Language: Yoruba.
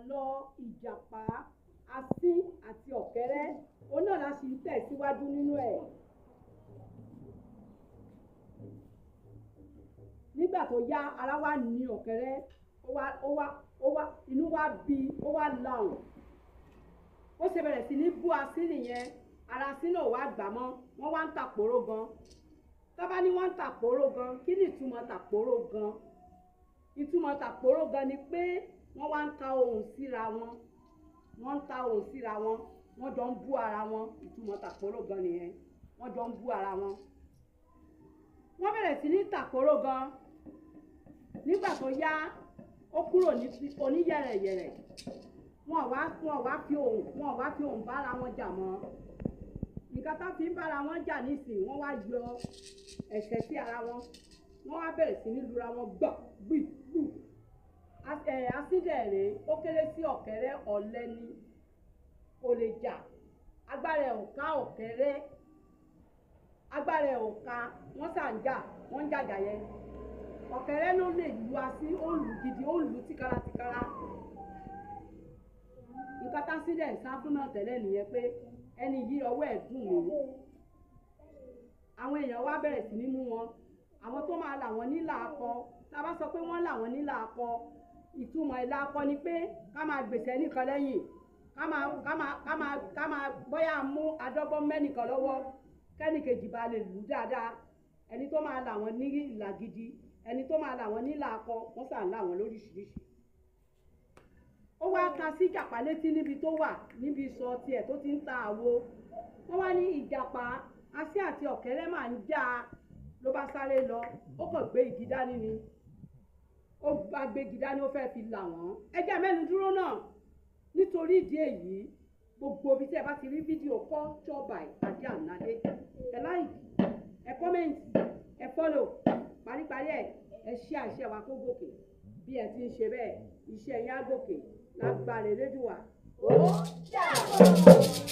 Àlọ́ ìjàpá, asín àti ọ̀kẹ́rẹ́, òun náà la sì ń tẹ̀síwájú nínú ẹ̀. Nígbà tó yá, ara wá ní ọ̀kẹ́rẹ́, ó wá ó wá ó wá inú wá bí, ó wá lahùn. Ó ṣe bẹ̀rẹ̀ sí ní bú asín nìyẹn. Ara asín náà wá gbà mọ́, wọ́n wá ń tàpóró gan. Tá bá ní wọ́n ń tàpóró gan, kí ni ìtumọ̀ tàpóró gan? Ìtumọ̀ tàpóró gan ni pé wọ́n wá ń ta ohùn síra wọn. Wọ́n ń ta ohùn síra wọn, wọ́n jọ ń bú ara wọn. Ìtumọ̀ tàpóró gan nìyẹn. Wọ́n jọ ń bú ara wọn. Wọ́n bẹ̀rẹ̀ sí ní tàpóró gan. Nígbà tó yá, ó kúrò ní oníyẹ̀rẹ̀yẹ̀rẹ̀. Wọn wá fi ohùn bára wọn jà mọ́. Nǹkan tó fi ń bára wọn jà nísìnyí, wọ́n wá yọ ẹ̀ṣẹ́ sí ara wọn. Wọ́n wá bẹ̀rẹ̀ sí ní lura wọn gbà gbì gbù. Asín dẹ̀ rèé, ó kéré sí ọ̀kẹ́rẹ́, ọ̀lẹ ni, kò lè jà. Agbára ẹ̀ ò ká ọ̀kẹ́rẹ́, agbára ẹ̀ ò ká. Wọ́n sà ń jà, wọ́n ń jàjà yẹn. Ọ̀kẹ́rẹ́ ló lè lu asín, ó ń lù gidi, ó ń lù tìkára tìkára. Nǹkan tásín dẹ̀ ń sá fún náà tẹ́lẹ̀ nìyẹn, pé ẹni yìí, ọwọ́ ẹ̀ dùn mí. Àwọn èèyàn wá bẹ̀rẹ̀ sí ní mú wọn, àwọn tó máa là wọ́n nílà akọ. Tá a bá sọ pé wọ́n là wọ́n nílà akọ, ìtumọ̀ ìlà akọ ni pé ká máa gbèsè nìkan lẹ́yìn, ká máa bóyá mú adọ́gbọ́n mẹ́nìkan lọ́wọ́, kẹ́nìkejì bá lè lù ú dáadáa. Ẹni tó máa là wọ́n ní ìlà gidi, ẹni tó máa là wọ́n nílà akọ, wọ́n sà ń là wọ́n lóríṣiríṣi. Ó wá ta sí ìjàpá létí níbi tó wà, níbi sọ tiẹ̀ tó ti ń ta àwo. Wọ́n wá ní ìjàpá, asín àti ọ̀kẹ́rẹ́ máa ń jà á. Ló bá sáré lọ, ó kàn gbé igi dání ni. Ó bá gbé igi dání, ó fẹ́ẹ́ fi là wọ́n. Ẹ jẹ́ mẹ́nu dúró náà. Nítorí ìdí èyí, gbogbo ibi tí ẹ bá ti rí fídíò Culture by Ade and Ade, ẹ like, ẹ comment, ẹ follow, paríparí ẹ, ẹ share iṣẹ́ wa kó gòkè. Bí ẹ ti ń ṣe bẹ́ẹ̀, iṣẹ́ yín á gòkè lágbára Elédùwà. Ó dàbọ̀.